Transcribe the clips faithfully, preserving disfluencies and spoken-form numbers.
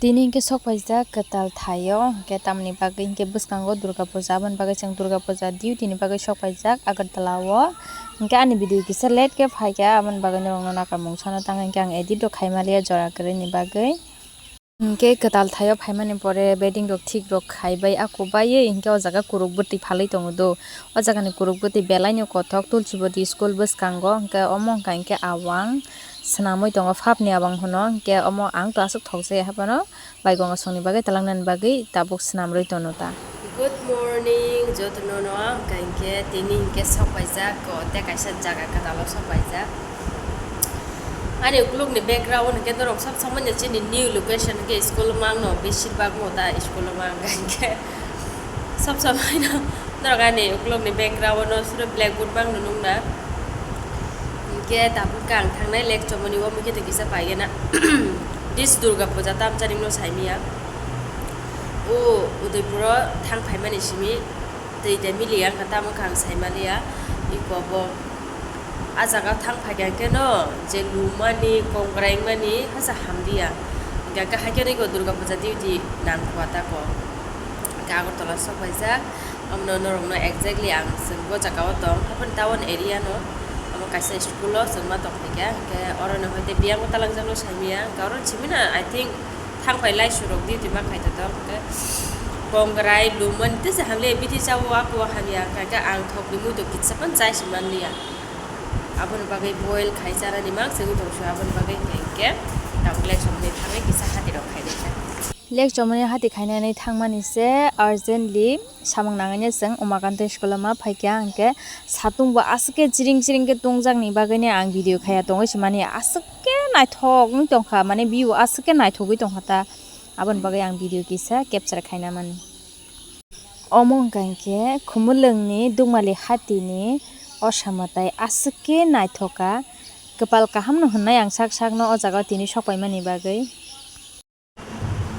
Tini hinkhe sok paijak kwtal thaio, hinkhe tamoni bagwi hinkhe bwskango Durga Puja, aboni bagwi chwng Durga Puja duty ni bagwi sok paijak Agartala o. Hinkhe ani video kisa late khe phaikha, aboni bagwi norokno nakarmung sano tang hinkhe ang edit rok khaimaliya jora kwrwini bagwi. Hinkhe kwtal thaio phaimani pore bedding rok thik rok khaibai ako baiwi hinkhe o jaga kuruk bwtwi phalwi tongo do. O jagani kuruk bwtwi belaino kothok Tulsi Body school bwskango, hinkhe omo wngkha hinkhe awang swnamwi tongo phapni awang hwno, hinkhe omo ang to aswk thokjaya haphano baigonga songni bagwi twlangnani bagwi tabuk swnamrwi tono ta. Good morning jotono no, hinkhe tini hinkhe sok paijak ko tei kaisa jaga kwtalo sok paijak. Ani ukulukni background hinkhe norok sob somoi no chini new location hinkhe school o mangno, beshirbak no ta school o mang hinkhe sob somoi no norok ani ukulukni background no suro blackboard mangno nukna. Hinkhe tabuk khe ang thangnai lake chomoni o mui khe twi kisa paigena. This Durga Puja tamchari no saimiya. O Udaipuro thang phaimani simi twi de miliya wngkha tamo khe ang saimaliya. Iko bo. A jaga thang phaikha khe no je lumani, kongrai wngmani hasa hamliya. Hinkhe haikhe no iko Durga Puja duty nangkha tako. Hinkhe Agartala sok paijak. Omono norokno exactly ang chwng bo jaga o tong, haphano town area no. Omo kaisa school o chwng ma tong phaikha. Hinkhe oro no hoite biyang bo talangjakno saimiya. Hinkhe oro simi na, I think, thang phai lai surok duty ma khai to tong. Hinkhe kongrai lumani tesa hamle bithi chao ako hamya. Hinkhe ang thokni mui to kitsa pan chai si manliya. Aboni bagwi boil khai chanani mang chwng tong su aboni bagwi hinkhe tabuk lake somni thangwi kisa hati rok khai dei kha. Lake chomoni hati khainani thangmani se urgently samung nangani chwng Umakanta school o ma phaikha, hinkhe satung bo aswk khe chiring chiring khe tungjakni bagwini ang video khaiya tongwi se mani aswk khe naithok wng tongkha, mane view aswk khe naithogwi tongkha ta, aboni bagwi ang video kisa capture khaina mani. Omo wngkha hinkhe Khumulwngni Dukmali hatini osa mwtai aswk khe naithokha, kwpal kahamno hwnnai ang sak sakno o jaga o tini sokpaimani bagwi.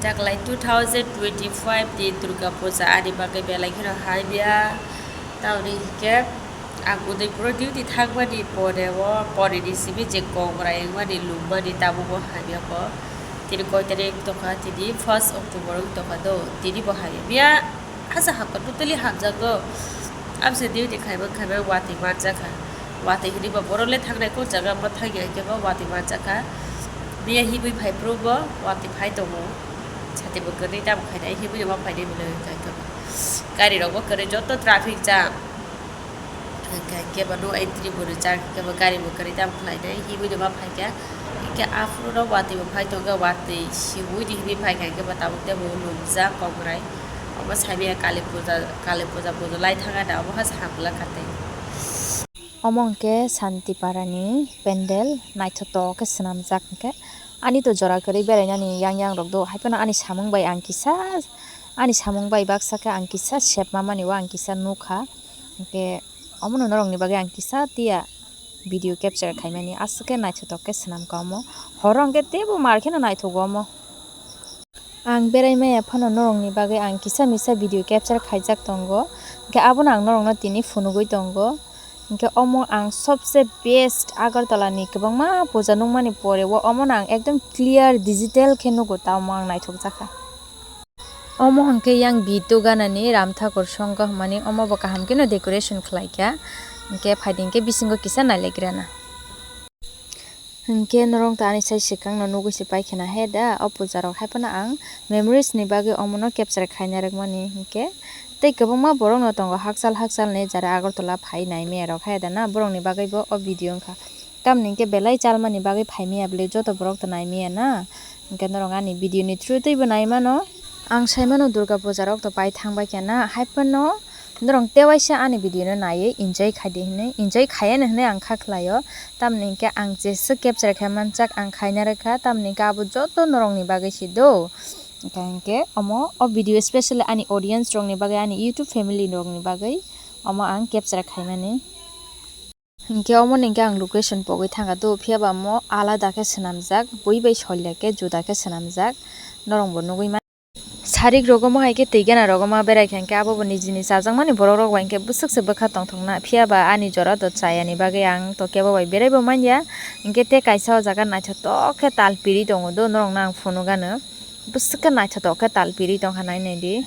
Taklai two thousand twenty-five ni Durga Puja ani bagwi belai kheno hamya. Tamoni hinkhe ang Udaipuro duty thangmani pore o pore ni simi je kongrai wngmani lumani tabuk o hamya ko. Tini koi tarik tongkha? Tini first October wng tongkha do. Tini bo hamya. Biya hasa hakha totally hamjak do. Abse duty khaima khaima watwi manjakha. Watwi hinwi ba borok le thangnai kok jaga bo thangya hinkhe bo watwi manjakha. Biya himwi phai phuru bo watwi phai tongo. Sati bo kwrwi tamo khainai himwi ma phainai bwlai khaikhe bo. Gari rok bo kwrwi joto traffic jam. Hinkhe kebo no entry bo rijak, kebo gari bo kwrwi tamo khlainai himwi ma phaikha. Hinkhe aphuru no watwi bo phai tongkha, watwi siwi di hinwi phaikha hinkhe bo tabuk tei bo nukjak kokrai. Omo saimanya Kali puja, Kali puja puja lai thangani omo hai se hamlak kha tei. Omo hwnkhe Santipara ni pendel naithotok khe swnamjak hinkhe ani to jora kwrwi berainani yang yang rok do, haiphano ani samung bai ang kisa, ani samung bai baksa khe ang kisa sepma mani o ang kisa nukha, hinkhe omono norokni bagwi ang kisa tiya video capture khaimani aswk khe naithotok khe swnamkha omo, horo hinkhe teibo mar kheno naithogo omo. Ang berai maya phano norokni bagwi ang kisa misa video capture khaijak tongo, hinkhe abono ang norokno tini phunugwi tongo. Hinkhe omo ang sobse best Agartala ni kwbangma puja nukmani pore o omono ang ekdom clear digital khe nugo, ta omo ang naithokjakha. Omo hinkhe yang Bitu ganani Ram Thakur Songho hwnmani, omo bo kaham kheno decoration khlaikha, hinkhe phaidi hinkhe bisingo kisa nailaikirana. Hinkhe norok ta ani sai swkangno nugwi se paikhana he da, o puja rok haiphano ang memories ni bagwi omono capture khaina rwkmani hinkhe tei kwbangma borokno tongo hakchal hakchal ni jara Agartala phai nai maya rok he da na, borokni bagwi bo o video wngkha. Tamni hinkhe belai chalmani bagwi phai maya bwlwi joto borok to nai maya na, hinkhe norok ani video ni through twibo nai mano. Ang sai mano Durga puja rok to pai thang bai khe na, haiphano norok tewaisa ani video no naiwi enjoy khai di hinwi, enjoy khaiya no hinwi ang kha khlaio. Tamni hinkhe ang jesa capture khai manjak ang khaina rwkha, tamni hinkhe abo joto norokni bagwi se do. Hinkhe, hinkhe omo o video specially ani audience rokni bagwi, ani YouTube family rokni bagwi omo ang capture khaimani. Hinkhe omo ni hinkhe ang location pogwi thangkha do, phiyaba omo alada khe swnamjak, bui bai soilya khe juda khe swnamjak, norok bo nugwi man. Sarik rogo mo hai khe twi gana rogo ma berai kha, hinkhe abo bo nijini chajakmani borok rok bai hinkhe bwswk se bwkha tongthokna, phiyaba ani jora do chayani bagwi ang to kebo bai berai bo manya, hinkhe tei kaisa o jaga naithotok khe tal piri tongo do, norokno ang phunuk gano. Bwswk khe naithotok khe tal piri tongkha, nai nai di.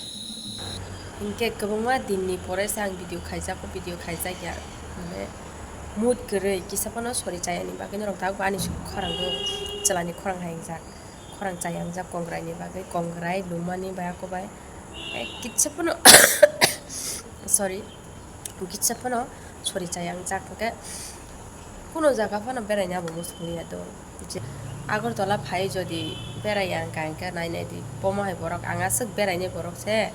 Hinkhe kwbangma dinni pore se ang video khaijak, o video khaijak ya. Mane mood kwrwi kisa phano sori chayani bagwi norok tabuk ani khorang do, chwlani khorang hai wngjak. Khorang chaya wngjak kongrai ni bagwi, kongrai lumani bai ako bai. Eh, kisa phano, sorry, kisa phano sori chaya wngjak hwnkhe. Kuno jaga phano beraina bo muchung ya do. Je Agartala phai jodi berai ang kha hwnkhe nai nai di, bomo hai borok, ang aswk berainai borok se,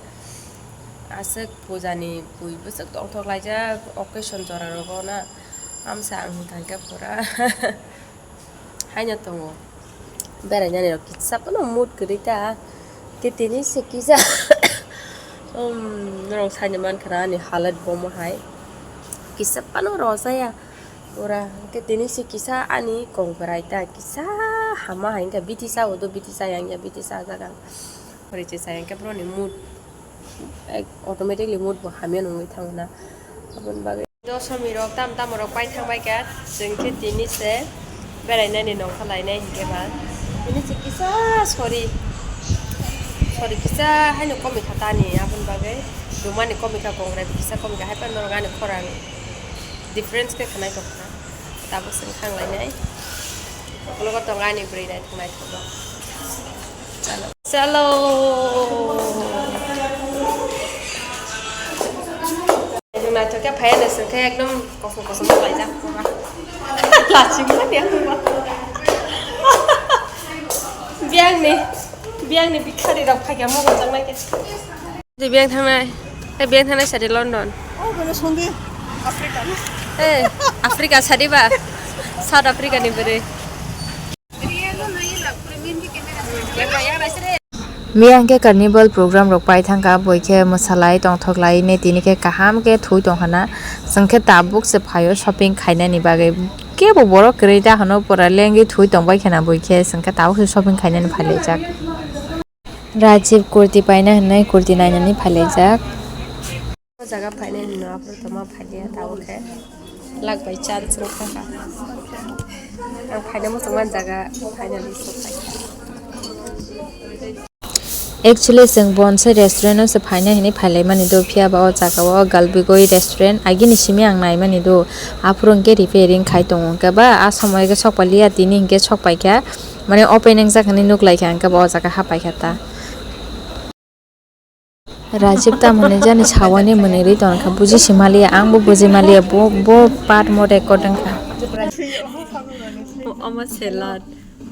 aswk puja ni bui bwswk tongthok laijak occasion jora rogo na, amsa ang hwnkha hwnkhe pura haino tongo. Berainani rok kisa phano mood kwrwi ta. Khe tini se kisa, um, norok saini mankha na ani halat bomo hai. Kisa phano rojaya pura. Khe tini se kisa ani kong bwrai ta. Kisa hama hai wngkha, biti sa o do, biti sa yang ya, biti sa jaga. Pore che sa yang khe boroni mood, ek, automatically mood bo hamya nungwi thango na. Aboni bagwi. Dosomi rok tam tamo rok pai thang bai kha, chwng khe tini se berainani nongkha lainai hinkhe ba. Tini se kisa sori, sori kisa haino komi kha tani, aboni bagwi dumani komi kha, kongrai kisa komi kha, hai phano norok ani khorang difference khe khwnai tongkha. Tabuk chwng thang lainai, ukulok o tongo ani bwrwi naithok naithok rok. Chalo. Chalo. Naithok khe phaiya naising khe ekdom kosom kosom khlaijak. Lachimani ang ba. Biyangni, biyangni bikhari rok phaikha mo hwnjaknai khe. Di biyang thangnai. Tei biyang thangnai sadi London. Oh, bole sonde Africa. Eh, Africa sadi ba. South Africa ni bwrwi. Miyang khe carnival program rok pai thangkha, boi khe mwsalai tongthok lai ne tini khe kaham khe thui tongkha na. Chwng khe tabuk se phaio shopping khainani bagwi. Kebo borok kwrwi ta hwno pura lengwi thui tongbai khe na, boi khe chwng khe tabuk se shopping khainani phailaijak. Rajiv kurti paina hinwi kurti nainani phailaijak. O jaga phainai hinwi aphuru tongma phailia tabuk khe lak bai chan chwng kha kha. Ang phaina muchungma jaga finally sokphai. Actually chwng bonse restaurant o se phaina hinwi phailaimani do, phiya ba o jaga o Galbigoi restaurant agini simi ang naimani do, aphuru hwnkhe repairing khai tongo hwnkhe ba a somoy khe sokpaliya, tini hwnkhe sokpaikha. Mane opening jak hinwi nuk lai kha, hwnkhe bo o jaga hapai kha ta. Rajiv tamo hinwi jani sawani mwnwi rwi tongkha, buji si maliya, ang bo buji maliya, bo, bo part mo record wngkha. Omo salad,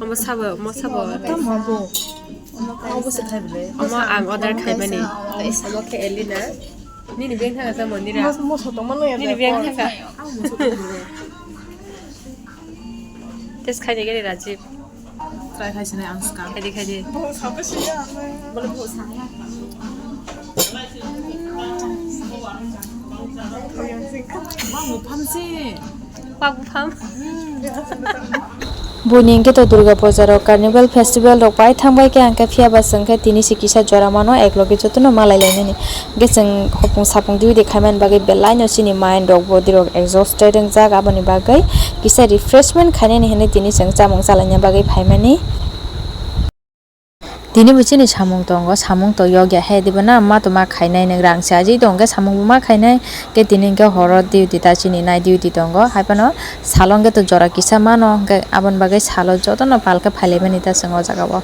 omo sabo, omo sabo. Tamo bo. Omo bo se khai bwle. Omo ang order khaimani. Omo khe Elina. Nini beng thangkha sa Mondira. Moso tongmano ya. Nini beng thangkha. Test khaidi gari Rajiv. Try khai sinai ang ska. Khaidi, khaidi. Bole bo sa. Bang mo phamsi. Bang mo pham. Buini hwnkhe to Durga Puja rok, Carnival Festival rok pai thang bai khe, hwnkhe phiya ba chwng khe tini se kisa jora mano, ek loge jotono malai lainani. Hwnkhe chwng hopung sapung dibi de khaimani bagwi belai no chini mind rok body rok exhausted wngjak, aboni bagwi kisa refreshment khainani hinwi tini chwng chamung chalaina bagwi phaimani. Tini bo chini samung tongo, samung to yokya he diba na, ma to ma khainai, nwng rang se ajai tong khe samung bo ma khainai, khe tini hwnkhe horo duty ta chini night duty tongo, hai phano salo hwnkhe to jora kisa mano, hwnkhe aboni bagwi salo jotono pal khe phailaimani ta chwng o jaga o.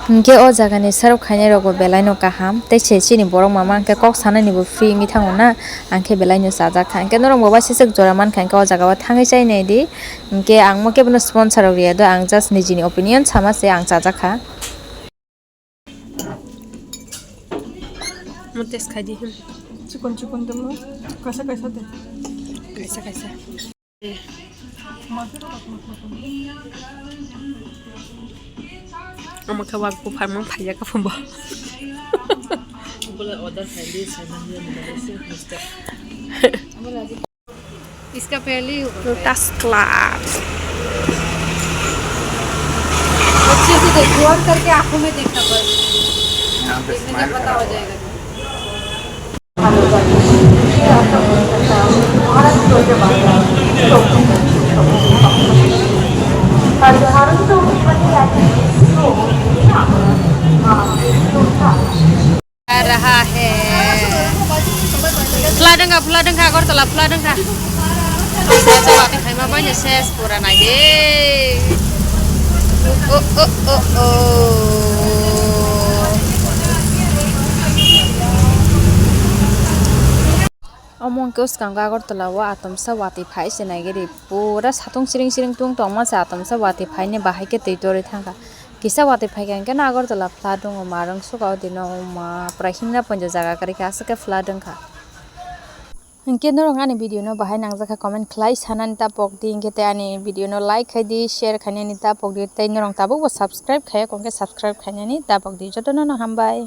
Hwnkhe o jagani serve khainai rokbo belai no kaham, tei se chini borok mama hwnkhe kok sanani bo free wngwi thango na, ang khe belai no chajak kha. Hwnkhe norok bo waisijak jora mankha hwnkhe o jaga o thangwi chai nai di, hwnkhe ang mo kebo no sponsor rok riya do, ang just nijini opinion sama se ang chajak kha. Mo test khai di, hmm. Chikon chikon tongmo, kaisa kaisa de. Kaisa kaisa. Omo khe wak buphang mang phaiya kha phunbo. Bole order khai di, sanani ni bagwi se mistake. इसका पहले ही होगा। Lotus Club. अच्छे से देख, गौर करके आंखों में देखना बस। यहाँ पे देखने से smile पता हो जाएगा। आ रहा है। Flood wngkha, flood wngkha, Agartala flood wngkha. Sa sa watwi phaima bai no ses pura nai de. O, o, o, o. Omo hwnkhe swkango Agartala o atomsa watwi phai se nai gari pura satung siring siring tung tongma se atomsa watwi phai ni bahai khe twi torwi thangkha. Kisa watwi phaikha hwnkhe no Agartala flood wngo, ma rwng suka o dino ma pura himna poito jaga kwrwi khe aswk khe flood wngkha. Hwnkhe norok ani video no bahai nangjakha comment khlai sanani ta pokdi, hwnkhe tei ani video no like khai di, share khainani ta pokdi, tei norok tabukbo subscribe khaiya hwnkhe subscribe khainani ta pokdi. Jotono no hambai.